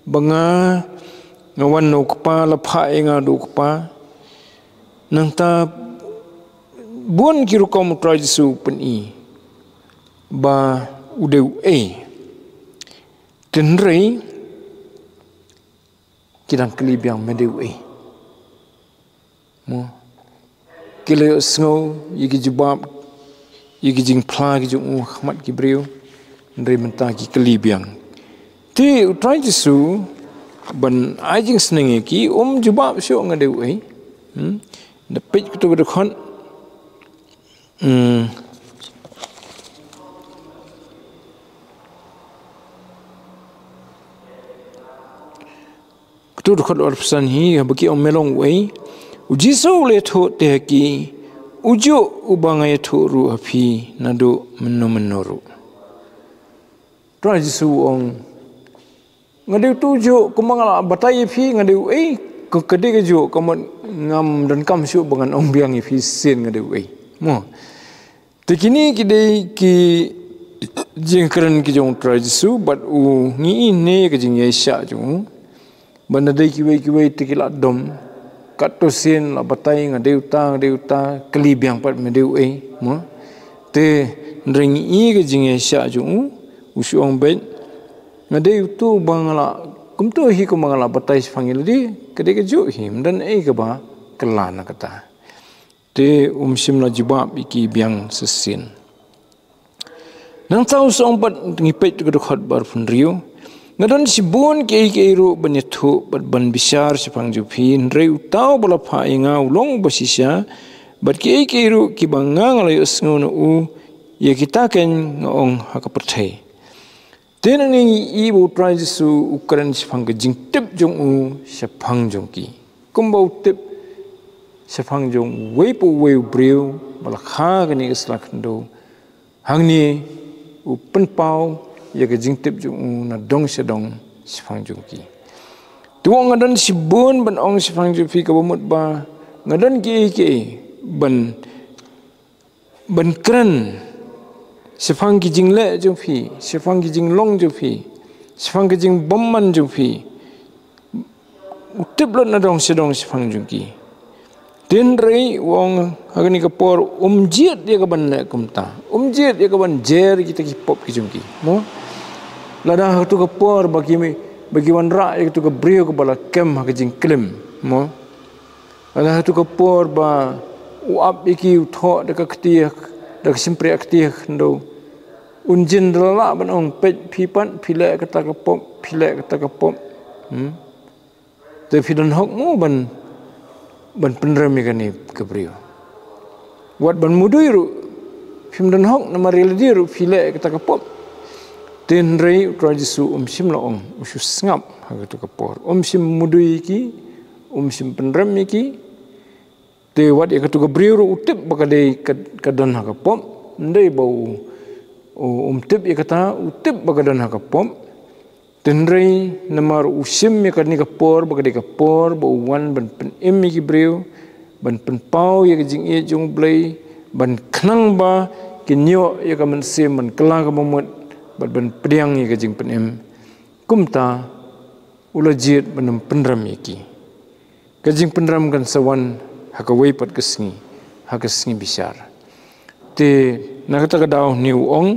ba nga, nga wan na U Kpa, la phah ïa nga da U Kpa. Nangta bun ki rukom U Trai Jisu u pyni ba u dei uei. Te hynrei ki dang kylli biang, me dei uei? Mo? Ki la ïohsngew ïa ki jubab, ïa ki jingphla ki jong u ha khmat ki briew. Hynrei mynta ki kylli biang. Te U Trai Jisu, ban ai jingsneng ïa ki, um jubab shuh nga dei uei. Hmm? Da peit kato ka dkhot. Hmm. Kato dkhot arphew san hi, haba ki ong me long uei, U Jisu u la ïathuh te ha ki, ujuh uba nga ïathuh ruh ha phi naduh mynno mynno ruh. Trai Jisu u ong, nga dei uto ujuh, kumba nga la batai ïa phi nga dei uei, ka, ka dei kajuh, ka mut ngam donkam shuh ba ngan ong biang ïa phi shisien nga dei uei. Mo. Te kine ki dei ki jingkren ki jong U Trai Jisu, bad u ngi ïohi ne ka jingïaishah jong u. Bad na dei kiwei kiwei te ki la dom. Katto sien la batai, nga dei uta, nga dei uta, kylli biang pat me dei uei, mo. Te hynrei ngi i ka jingïaishah jong u, u shu ong beit, nga dei uto ba nga la, kumto hi kumba nga la batai shaphang ïa lade, ka dei kajuh hi, ym don ei kaba kylla na kata. Te um shym la jubab ïa ki biang shisien. Nangta u shu ong bad ngi peit ka dkhot ba arphew hynriew. Nga don shibun kiei kiei ruh ban ïathuh bad ban bishar shaphang jong phi, hynrei uta uba la phah ïa nga u long uba shisha, bad kiei kiei ruh kiba nga nga la ïohsngew na u, ïa kita keiñ nga ong ha ka pyrthei. Te nangne ngi i ba u Trai Jisu u kren shaphang ka jingtip jong u shaphang jong ki. Kumba u tip shaphang jong uwei pa uwei u briew ba la kha kane ka sla khyndew, hangne u pynpaw ïa ka jingtip jong u na dong sha dong shaphang jong ki. Te u ong, nga don shibun ban ong shaphang jong phi, kaba mut ba nga don kiei kiei ban ban kren shaphang ki jingleh jong phi, shaphang ki jinglong jong phi, shaphang ki jingbymman jong phi. U tip lut na dong sha dong shaphang jong ki. Te hynrei u ong ha kane ka por, um jied ïa ka ban leh kumta. Um jied ïa ka ban jer kita ki pop ki jong ki, mo. Lada ha katu ka por ba ki, ba ki wanrah ïa katu ka briew kaba la kem ha ka jingklim, mo. Lada ha katu ka por ba u ap ïa ki, u thoh da ka kti, da ka shympriahkti ha khyndew, un jin da la lah ban ong, peit phi pat, phi leh kata ka pop, phi leh kata ka pop. Hmm? Te phi don hok mo ban, ban pynrem ïa kane ka briew? Wat ban mudui ruh phim don hok, namar ïa lade ruh phi leh kata ka pop. Te hynrei u Trai Jisu um shym la ong, u shu sngap ha katu ka por. Um shym mudui ïa ki, um shym pynrem ïa ki. Te wat ïa katu ka briew ruh u tip ba ka dei ka, ka don ha ka pop. Ym dei ba u, u, um tip ïa kata, u tip ba ka don ha ka pop. Te hynrei namar u shim ïa kane ka por ba ka dei ka por ba u wan ban pynim ïa ki briew, ban pynpaw ïa ka jingïeit jong U Blei, ban khnang ba kin ïoh ïa ka mynsiem ban kylla kaba mut, bad ban pdiang ïa ka jingpynim. Kumta u la jied ban ym pynrem ïa ki. Ka jingpynrem kan sa wan ha kawei pat ka sngi, ha ka sngi bishar. Te na kata ka daw hynne u ong,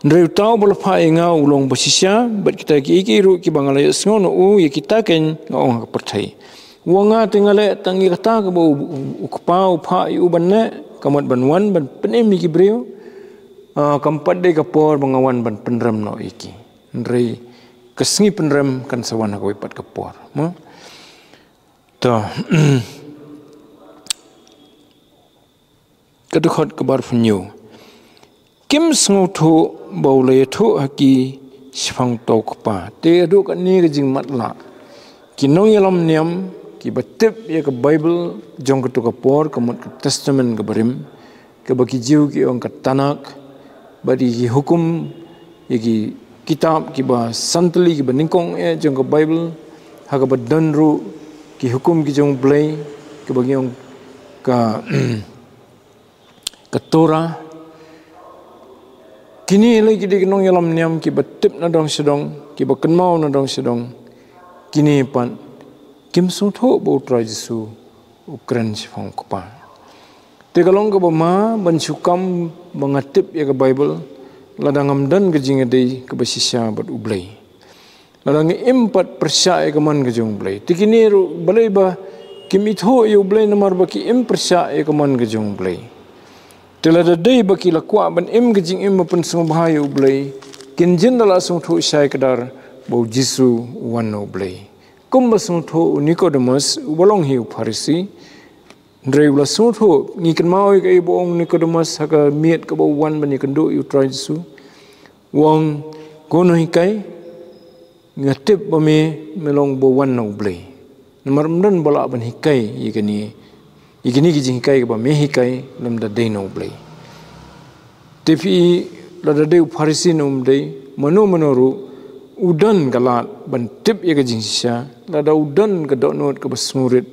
hynrei uta uba la phah ïa nga u long uba shisha, bad kita kiei kiei ruh kiba nga la ïohsngew na u, ïa kita keiñ nga ong ha ka pyrthei. U ong, nga te nga leh tang ïa kata kaba u, u, u Kpa u phah ïa u ban leh, ka mut ban wan ban pynim ïa ki briew. Ah, kam pat dei ka por ba nga wan ban pynrem noh ïa ki. Hynrei ka sngi pynrem kan sa wan ha kawei pat ka por, mo. To. Ka dkhot kaba arphew hynñiew. Kim sngewthuh ba u la ïathuh ha ki shaphang uta u Kpa. Te haduh katne ka jingmatlah, ki nongïalam niam kiba tip ïa ka Baibl jong katu ka por, ka mut ka Testament kaba rim, kaba ki Jiw ki ong ka Tanakh, bad ïa ki hukum, ïa ki kitab kiba san tylli kiba nyngkong eh jong ka Baibl, ha kaba don ruh ki hukum ki jong U Blei, kaba ki ong ka, ka Torah. Kine lei ki dei ki nongïalam niam kiba tip na dong sha dong, kiba kynmaw na dong sha dong. Kine pat kim sngewthuh ba U Trai Jisu u kren shaphang u Kpa. Te ka long kaba ma ban shu kam ba nga tip ïa ka Baibl, lada ngam don ka jingïadei kaba shisha bad U Blei. Lada nga im pat pyrshah ïa ka mon ka jong U Blei. Te kine ruh balei ba kim ithuh ïa U Blei, namar ba ki im pyrshah ïa ka mon ka jong U Blei. Te lada dei ba ki la kwah ban im ka jingim ba pynsngewbha ïa U Blei, kin jin da la sngewthuh shai kdar ba U Jisu u wan na U Blei. Kumba sngewthuh u Nikodemus, uba long hi u Pharisi, hynrei u la sngewthuh, ngi kynmaw ïa kaei ba u ong u Nikodemus ha ka miet kaba u wan ban ïakynduh ïa u Trai Jisu. U ong, ko Nonghikai, nga tip ba me, me long uba wan na U Blei. Namar ym don ba lah ban hikai ïa kine, ïa kine ki jinghikai kaba me hikai lymda dei na U Blei. Te phi, lada dei u Pharisi ne ym dei, mano mano ruh, u don ka lad ban tip ïa ka jingshisha, lada u don ka dohnud kaba sngewrit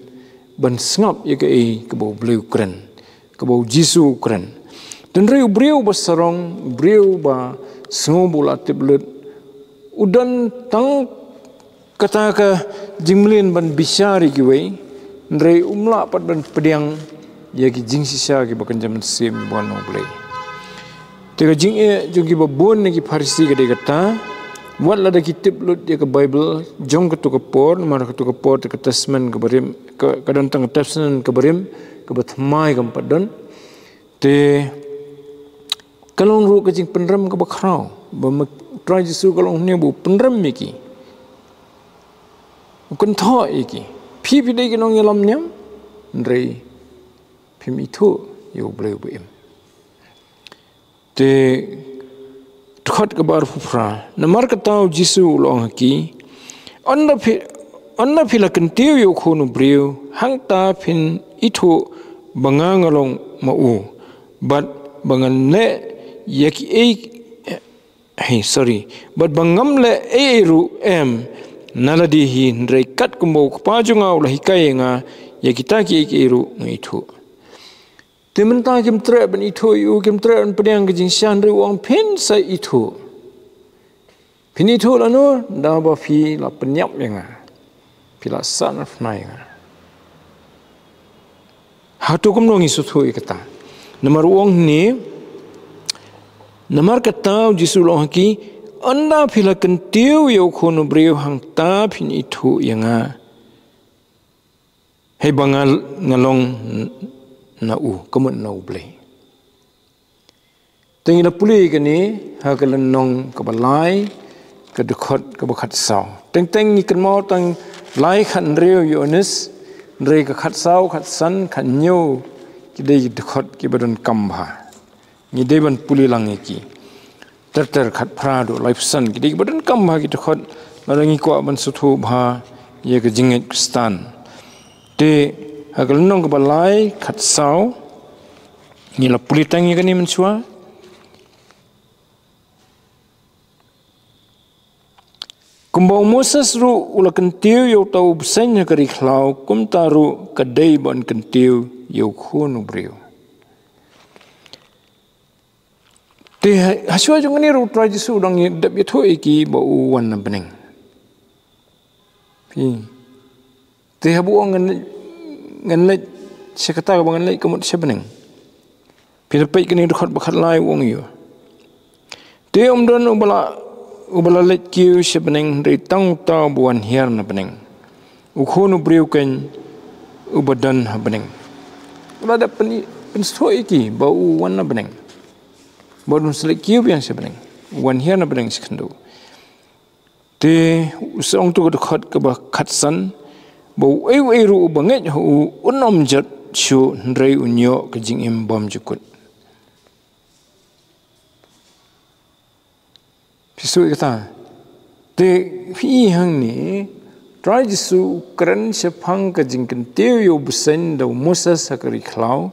ban sngap ïa kaei kaba U Blei u kren, kaba U Jisu u kren. Te hynrei u briew ba sarong, u briew ba sngew ba u la tip lut, u don tang kata ka jingmlien ban bishar ïa kiwei, hynrei um lah pat ban pdiang ïa ki jingshisha kiba kynja mynsiem ba wan na U Blei. Te ka jingeh jong kiba bun na ki Pharisi ka dei kata, wat lada ki tip lut ïa ka Baibl jong kato ka por, namar kato ka por te ka Testament kaba rim, ka, ka don tang ka Testament kaba rim, kaba thymmai kam pat don. Te ka long ruh ka jingpynrem kaba khraw, ba ma Trai Jisu ka long hangne ba u pynrem ïa ki. U kynthoh ïa ki. Phi phi dei ki nongïalam niam, hynrei phim ithuh ïa U Blei uba im. Te dkhot kaba arphew phra. Namar kata U Jisu u la ong ha ki, ynda phi, ynda phi la kyntiew ïa U Khun u briew, hangta phin ithuh ba nga nga long ma u, bad ba ngan leh ïa kiei, hei, sorry, bad ba ngam leh ei ei ruh em na lade hi, hynrei katkum ba U Kpa jong nga u la hikai ïa nga, ïa kita kiei kiei ruh nga ithuh. Te mynta kim treh ban ithuh ïa u, kim treh ban pdiang ka jingshisha, hynrei u ong phin sa ithuh. Phin ithuh lano? Da ba phi la pynïap ïa nga, phi la sahnarphna ïa nga. Hato kumno ngi sngewthuh ïa kata? Namar u ong hangne, namar kata U Jisu u la ong ha ki, ynda phi la kyntiew ïa U Khun u briew, hangta phin ithuh ïa nga, hei ba nga, nga long na u, ka mut na U Blei. Te ngi la pule kane ha ka lynnong kaba lai, ka dkhot kaba khatsaw. Teng teng ngi kynmaw tang lai khathynriew Ïoannis, hynrei ka khatsaw, khatsan, khathynñiew ki dei ki dkhot kiba donkam bha. Ngi dei ban pule lang ïa ki. Ter ter, khatphra haduh laiphew san ki dei kiba donkam bha ki dkhot, lada ngi kwah ban sngewthuh bha ïa ka jingngeit Khristan. Te ha ka lynnong kaba lai, khatsaw, ngi la pule tang ïa kane mynshuwa. Kumba u Moses ruh u la kyntiew ïa uta u bseiñ ha ka ri khlaw, kumta ruh ka dei ban kyntiew ïa U Khun u briew. Te ha, hashuwa jong kane ruh U Trai Jisu u dang ïa, dep ïathuh ïa ki ba u wan na bneng. Phi. Te haba u ong ngan leit, ngan leit sha kata kaba ngan leit, ka mut sha bneng. Phi la peit kane dkhot ba khatlai, u ong ïa u. Te ym don uba la, uba la leit kiew sha bneng, hynrei tang uta uba wan hiar na bneng, U Khun u briew keiñ uba don ha bneng. U la dep pyn, pynsngewthuh ïa ki ba u wan na bneng, ba un sa leit kiew biang sha bneng, u wan hiar na bneng sha khyndew. Te u sa ong, to ka dkhot kaba khatsan, ba uei uei ruh uba ngeit ha u un ym jot shuh, hynrei un ïoh ka jingim bymjukut. Phi sngewthuh ïa kata? Te phi i hangne, Trai Jisu u kren shaphang ka jingkyntiew ïa u bseiñ da u Moses ha ka ri khlaw.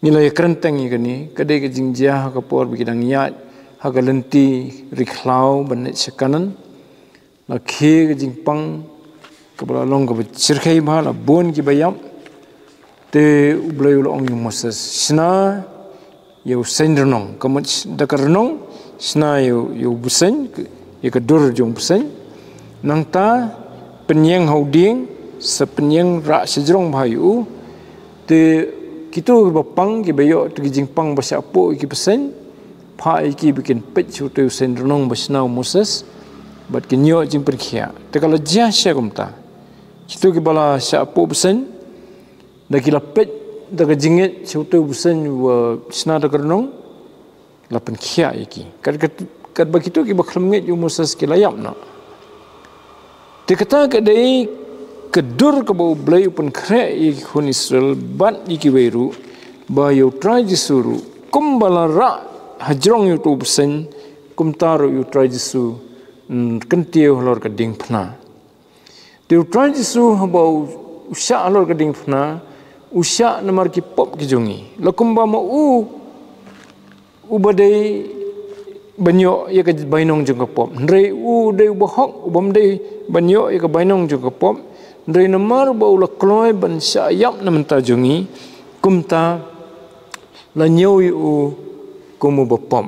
Ngi la ïa kren tang ïa kane, ka dei ka jingjia ha ka por ba ki dang ïaid ha ka lynti ri khlaw ban leit sha Kanaan. La khie ka jingpang kaba la long kaba shyrkhei bha, la bun kiba ïap. Te U Blei u la ong ïa u Moses, shna ïa u seiñ rnong, ka mut da ka rnong, shna ïa u, ïa u bseiñ, ïa ka dur jong u bseiñ. Nangta pynïeng ha u dieng, sa pynïeng rah shajrong bha ïa u. Te kito kiba pang, kiba ïoh ïa ki jingpang ba shah puh ïa ki bseiñ, phah ïa ki ba kin peit sha utei u seiñ rnong ba shna u Moses, bad kin ïoh jingpynkhiah. Te ka la jia shisha kumta. Kito kiba la shah puh bseiñ, da ki la peit da ka jingngeit sha utei u bseiñ ba shna da ka rnong, la pynkhiah ïa ki. Kat, kat, katba kito kiba khlem ngeit ïa u Moses ki la ïap noh. Te kata ka dei ka dur kaba U Blei u pynkhreh ïa ki khun Israel bad ïa kiwei ruh, ba ïa U Trai Jisu ruh, kumba la rah hajrong ïa uto u bseiñ, kumta ruh ïa U Trai Jisu, mm, kyntiew halor ka diengphna. Te U Trai Jisu haba u, u shah halor ka diengphna, u shah namar ki pop ki jong ngi. La kumba ma u, uba dei ban ïoh ïa ka bainong jong ka pop. Hynrei u dei uba hok, u bym dei ban ïoh ïa ka bainong jong ka pop. Hynrei namar ba u la kloi ban shah ïap na bynta jong ngi, kumta la ñiew ïa u kum uba pop.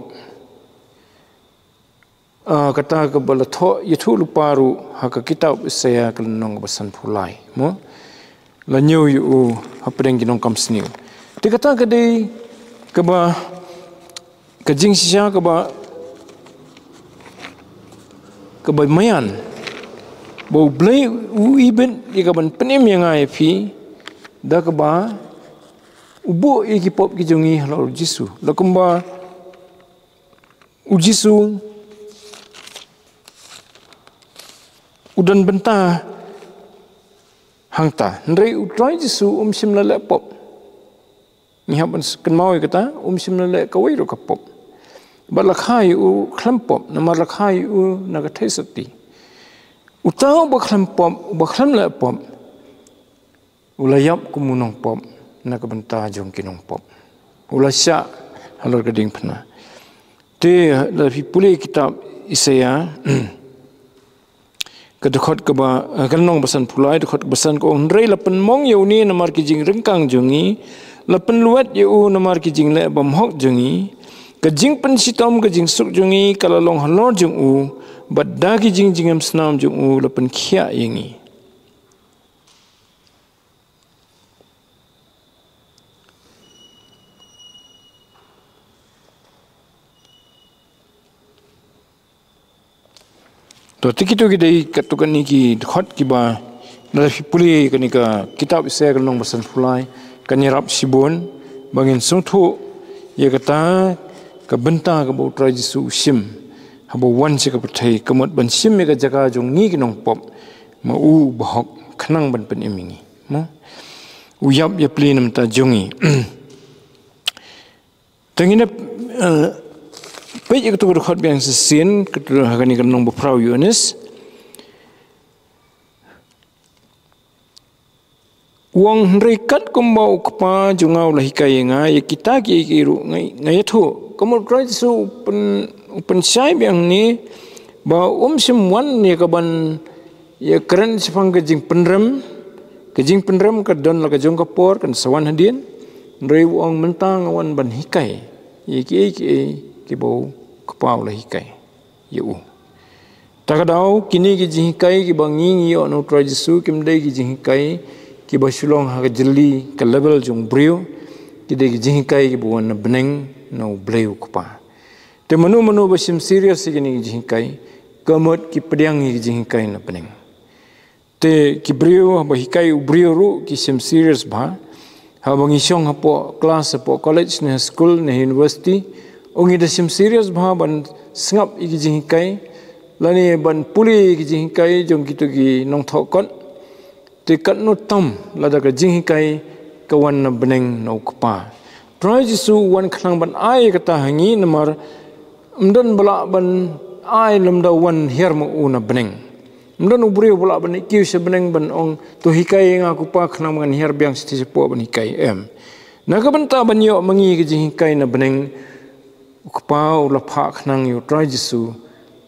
Ah, kata kaba la thoh, ïathuh lypa ruh ha ka kitab Isaïah ka lynnong kaba sanphew lai. Mo? La ñiew ïa u hapdeng ki nongkam sniew. Te kata ka dei kaba, ka jingshisha kaba, kaba maïan. Ba U Blei u ibit ïa kaban pynim ïa nga ïa phi, da kaba u buh ïa ki pop ki jong ngi halor U Jisu. La kumba U Jisu u don bynta hangta. Hynrei U Trai Jisu um shym la leh pop. Ngi hap ban kynmaw ïa kata, um shym la leh kawei ruh ka pop. Bad la kha ïa u khlem pop, namar la kha ïa u na ka theisotti. Uta uba khlem pop, uba khlem leh pop, u la ïap kum u nongpop na ka bynta jong ki nongpop. U la shah halor ka diengphna. Te lada phi pule kitab Isaïah, ka dkhot kaba, eh, ka lynnong ba sanphew lai, dkhot kaba san, ka ong, hynrei la pynmong ïa une namar ki jingryngkang jong ngi, la pynlwet ïa u namar ki jingleh bymhok jong ngi, ka jingpynshitom ka jingsuk jong ngi ka la long halor jong u, bad da ki jingjngem snam jong u la pynkhiah ïa ngi. To, te kito ki dei katto katne ki dkhot kiba, lada phi pule kane ka kitab Isaïah ka lynnong ba sanphew lai, kan ïarap shibun ba ngin sngewthuh ïa kata ka bynta kaba U Trai Jisu u shim haba u wan sha ka pyrthei, ka mut ban shim ïa ka jaka jong ngi ki nongpop, ma u bahok khnang ban pynim ïa ngi. Mo? U ïap ïapli na ka bynta jong ngi. Te ngin ïa, eh, peit ïa kato ka dkhot biang shisien, kato ha kane ka lynnong ba phra u Ïoannis. U ong, hynrei katkum ba U Kpa jong nga u la hikai ïa nga, ïa kita kiei kiei ruh nga, nga ïathuh. Ka mut U Trai Jisu u pyn, u pynshai biang hangne ba um shym wan ïa kaban ïakren shaphang ka jingpynrem, ka jingpynrem ka don la ka jong ka por, kan sa wan hadien. Hynrei u ong, mynta nga wan ban hikai ïa kiei kiei kiba U Kpa u la hikai ïa u. Ta ka daw, kine ki jinghikai kiba ngi ngi ïoh na U Trai Jisu kim dei ki jinghikai kiba shu long ha ka jylli ka level jong u briew, ki dei ki jinghikai kiba wan na bneng na U Blei U Kpa. Te mano mano ba shim serious ïa kine ki jinghikai, ka mut ki pdiang ïa ki jinghikai na bneng. Te ki briew, haba hikai u briew ruh ki shim serious bha. Haba ngi shong hapoh class, hapoh college ne school ne university, ong ngi da shim serious bha ban sngap ïa ki jinghikai, lane ban pule ïa ki jinghikai jong kito ki nongthoh kot. Te katno tam lada ka jinghikai ka wan na bneng na U Kpa. Trai Jisu u wan khnang ban ai kata ha ngi namar ym don ba lah ban ai lymda u wan hiar ma u na bneng. Ym don u briew ba lah ban kiew sha bneng ban ong, to hikai ïa nga ko Pa khnang ba ngan hiar biang sha ti sha pdeng ban hikai, em. Na ka bynta ban ïoh ma ngi ka jinghikai na bneng, U Kpa u la phah khnang ïa U Trai Jisu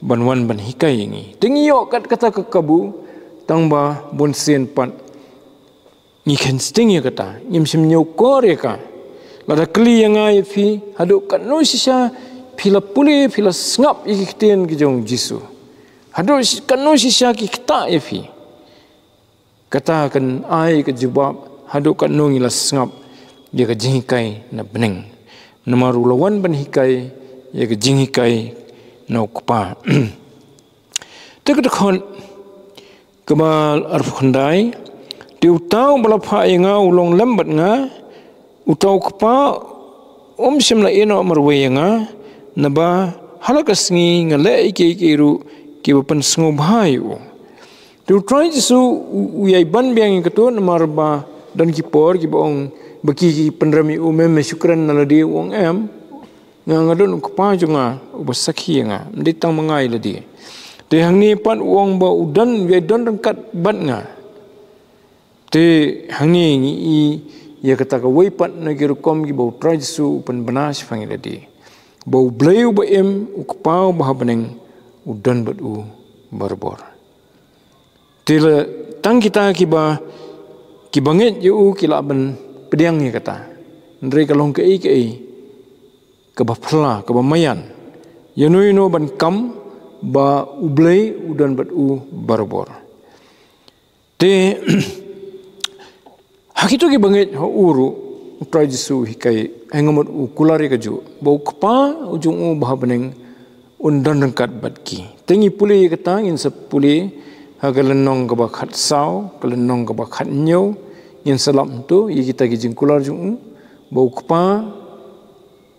ban wan ban hikai ïa ngi. Te ngi ïoh kat kata ka kabu, tang ba bun sien pat ngi kheiñ sting ïa kata, ngim shym ñiewkor ïa ka. Lada kylli ïa nga ïa phi, haduh katno shisha phi la pule, phi la sngap ïa ki ktien ki jong U Jisu? Haduh shi-, katno shisha ki ktah ïa phi? Kata kan ai ka jubab, haduh katno ngi la sngap ïa ka jinghikai na bneng. Namar u la wan ban hikai ïa ka jinghikai na U Kpa. Te ka dkhot kaba arphew khyndai, te uta uba la phah ïa nga u long lem bad nga, uta U Kpa um shym la ïehnoh marwei ïa nga, naba ha la ka sngi nga leh ïa kiei kiei ruh kiba pynsngewbha ïa u. Te U Trai Jisu u, u ïai ban biang ïa kato namar ba don ki por kiba ong ba ki, ki pynrem ïa u, me, me shu kren na lade, u ong em. Nga, nga don U Kpa jong nga uba sakhi ïa nga, ym dei tang ma nga ïa lade. Te hangne pat u ong ba u don, u ïai don ryngkat bad nga. Te hangne ngi i ïa kata kawei pat na ki rukom kiba U Trai Jisu u pynbna shaphang ïa lade, ba U Blei uba im, U Kpa uba ha bneng, u don bad u barabor. Te la tang kita kiba, kiba ngeit ïa u ki lah ban pdiang ïa kata. Hynrei ka long kaei kaei kaba phylla, kaba maïan. Ïano ïano ban kam, ba U Blei u don bad u barabor. Te ha kito ki bangeit ha u ruh, U Trai Jisu u hikai, ha nga mut u kular ïa kajuh ba U Kpa u jong u ba ha bneng un don ryngkat bad ki. Te ngi pule ïa kata, ngin sa pule ha ka lynnong kaba khatsaw, ka lynnong kaba khathynñiew, ngin sa lap hangto ïa kita ki jingkular jong u, ba U Kpa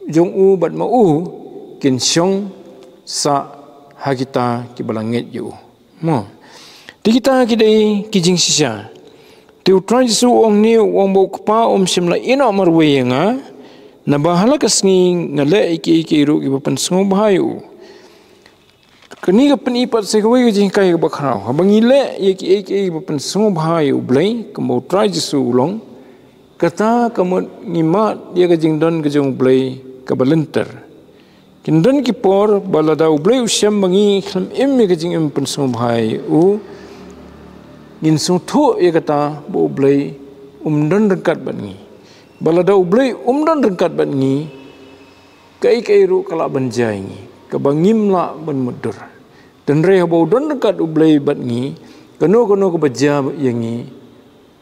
jong u bad ma u kin shong sah ha kita kiba la ngeit ïa u. Mo. Te kita ki dei ki jingshisha. Te U Trai Jisu u ong ne, u ong ba U Kpa um shym la ïehnoh marwei ïa nga, naba ha la ka sngi nga leh ïa kiei kiei ruh kiba pynsngewbha ïa u. Kane ka pyni pat sa kawei ka jinghikai kaba khraw. Haba ngi leh ïa kiei kiei ba pynsngewbha ïa U Blei, kumba U Trai Jisu u long, kata ka mut ngi mad ïa ka jingdon ka jong U Blei kaba lynter. Kin don ki por ba lada U Blei u shem ba ngi khlem im ïa ka jingim pynsngewbha ïa u, ngin sngewthuh ïa kata ba U Blei um don ryngkat bad ngi. Ba lada U Blei um don ryngkat bad ngi, kaei kaei ruh ka lah ban jia ïa ngi kaba ngim lah ban mutdur. Hynrei haba u don ryngkat U Blei bad ngi, kano kano kaba jia ïa ngi,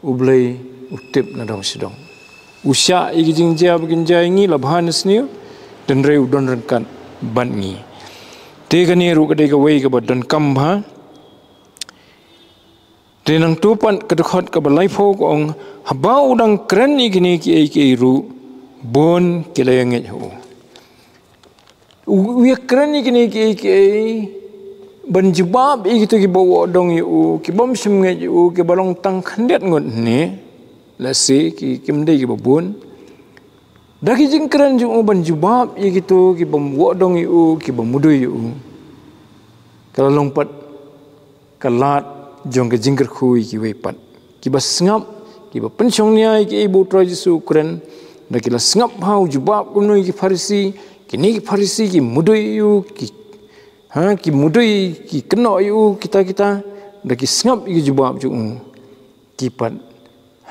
U Blei u tip na dong sha dong. U shah ïa ki jingjia ba kin jia ïa ngi la bha ne sniew, hynrei u don ryngkat bad ngi. Te kane ruh ka dei kawei kaba donkam bha. Te nangta pat ka dkhot kaba laiphew ka ong, haba u dang kren ïa kine kiei kiei ruh, bun ki la ïa ngeit ha u. U ïa kren ïa kine kiei kiei ban jubab ïa kito kiba ïoh dong ïa u, ki bym shym ngeit ïa u, kiba long tang khyndiat ngut ne, lehse ki, kim dei kiba bun. Da ki jingkren jong u ban jubab ïa kito ki bym ïoh dong ïa u, kiba mudui ïa u, ka la long pat ka lad jong ka jingkyrkhu ïa kiwei pat kiba sngap, kiba pynshongnia ïa kiei ba U Trai Jisu u kren. Da ki la sngap bha u jubab kumno ïa ki Pharisi, kine ki Pharisi ki mudui ïa u, ki, ha, ki mudui, ki kynnoh ïa u, kita kita. Da ki sngap ïa ki jubab jong u, ki pat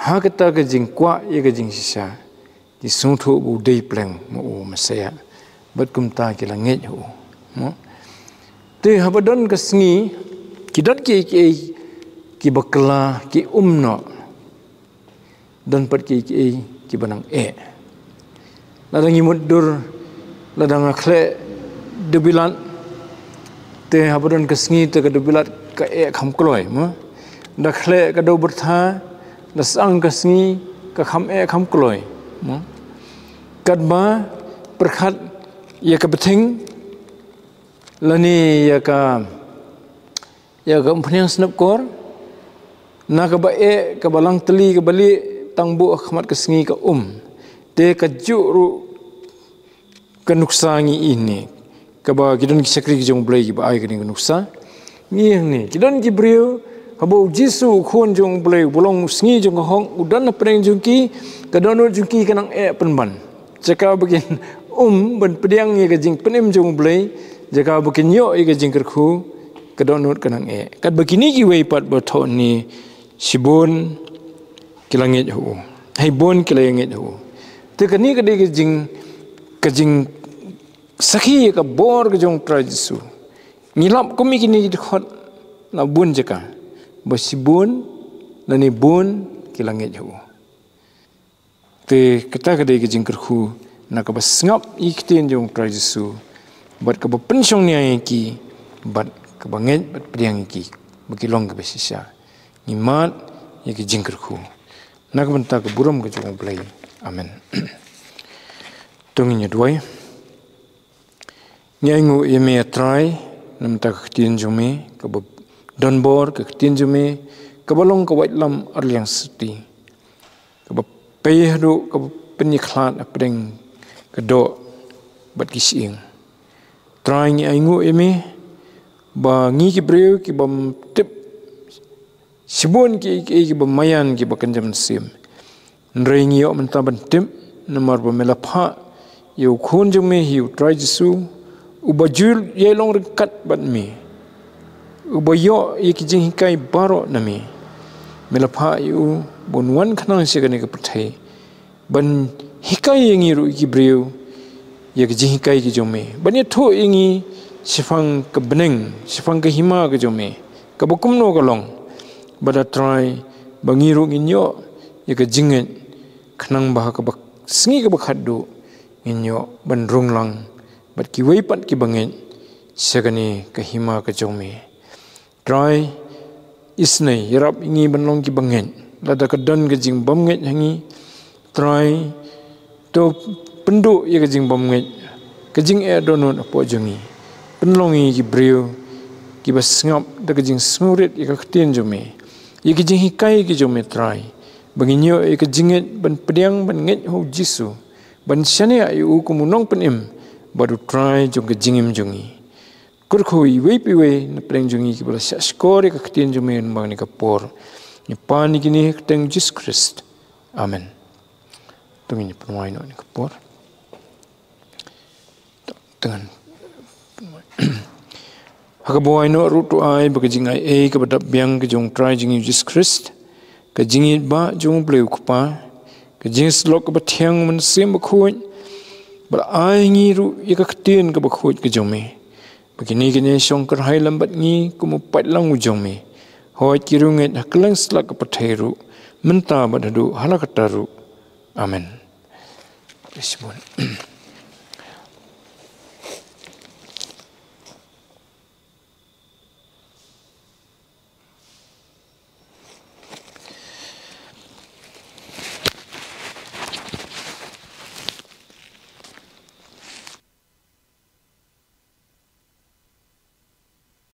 ha kata ka jingkwah ïa ka jingshisha, ki sngewthuh ba u dei pleng ma u Messaïah. Bad kumta ki la ngeit ha u. Mo? Te haba don ka sngi, ki don kiei kiei kiba kylla, ki um noh. Don pat kiei kiei kiba nang eh. Lada ngi mutdur, lada nga khleh dewbilat, te haba don ka sngi te ka dewbilat ka eh kham kloi, mo? Da khleh ka dew byrtha, da sdang ka sngi ka kham eh kham kloi, mo? Katba pyrkhat ïa ka bthing lane ïa ka, ïa ka umphniang snepkor, na kaba eh, kaba lang tylli, kaba lieh, tang buh ha khmat ka sngi ka um. Te kajuh ruh ka nuksa ngi ïohi ne, kaba ki don ki shakri ki jong U Blei kiba ai kane ka nuksa. Ngi ïohi ne, ki don ki briew, haba U Jisu u Khun jong U Blei, uba long u sngi jong ka hok, u don hapdeng jong ki, ka dohnud jong ki ka nang eh pynban. Jaka ba kin um ban pdiang ïa ka jingpynim jong U Blei, jaka ba kin ïoh ïa ka jingkyrkhu, ka dohnud ka nang eh. Katba kine kiwei pat ba thoh ne, shibun ki la ngeit ha u. Hei bun ki la ngeit ha u. Te kane ka dei ka jing, ka jingsakhi ïa ka bor ka jong U Trai Jisu. Ngi lap kum ïa kine ki dkhot na bun jaka, ba shibun lane bun ki la ngeit ha u. Te kata ka dei ka jingkyrkhu na kaba sngap ïa ki ktien jong U Trai Jisu, bad kaba pynshongnia ïa ki, bad kaba ngeit bad pdiang ïa ki, ba ki long kiba shisha. Ngi mad ïa ki jingkyrkhu na ka bynta ka burom ka jong U Blei. Amen. To ngin ïa duwai. Ngi ainguh ïa me, A Trai, namar ka ktien jong me kaba donbor, ka ktien jong me kaba long ka waitlam arliang syrti, kaba pei haduh kaba pynïakhlad hapdeng ka doh bad ki shyieng. Trai, ngi ainguh ïa me ba ngi ki briew ki bym tip shibun ki, ki, kiba maïan, kiba kynja mynsiem. Hynrei ngi ïoh mynta ban tip, namar ba me la phah ïa u Khun jong me hi U Trai Jisu, uba ju ïai long ryngkat bad me, uba ïoh ïa ki jinghikai baroh na me. Me la phah ïa u ban wan khnang sha kane ka pyrthei, ban hikai ïa ngi ruh ki briew ïa ki jinghikai ki jong me, ban ïathuh ïa ngi shaphang ka bneng, shaphang ka hima ka jong me, kaba kumno ka long, bad ah Trai, ba ngi ruh ngin ïoh ïa ka jingngeit, khnang ba ha kaba sngi kaba khatduh ngin ïoh ban rung lang bad kiwei pat kiba ngeit sha kane ka hima ka jong me. Trai, isynei, ïarap ïa ngi ban long kiba ngeit. Lada ka don ka jingbymngeit ha ngi, Trai, to pynduh ïa ka jingbymngeit, ka jingeh dohnud hapoh jong ngi. Pynlong ngi ki briew kiba sngap da ka jingsngewrit ïa ka ktien jong me, ïa ka jinghikai ka jong me, Trai, ba ngin ïoh ïa ka jingngeit ban pdiang, ban ngeit ha U Jisu, ban shaniah ïa u kum u Nongpynim bad u Trai jong ka jingim jong ngi. Kyrkhu ïa iwei pa iwei na pdeng jong ngi kiba la shah shkor ïa ka ktien jong me ha kane ka por. Ngi pan ïa kine ha ka kyrteng U Jisu Khrist. Amen. To ngin ïa pynwai noh ha kane ka por. Tang, ha kaba wai noh ruh, to ai ba ka jingaiei kaba dap biang ka jong U Trai jong ngi U Jisu Khrist, ka jingïeit ba jong U Blei U Kpa, ka jingïasyllok kaba thiang U Mynsiem Bakhuid, ba la ai ha ngi ruh ïa ka ktien kaba khuid ka jong me, ba kine kin ïashong kyrhai lem bad ngi kum u paidlang u jong me. Hooid, ki riewngeit ha kylleng slap ka pyrthei ruh, mynta bad haduh hala katta ruh. Amen. Khublei shibun.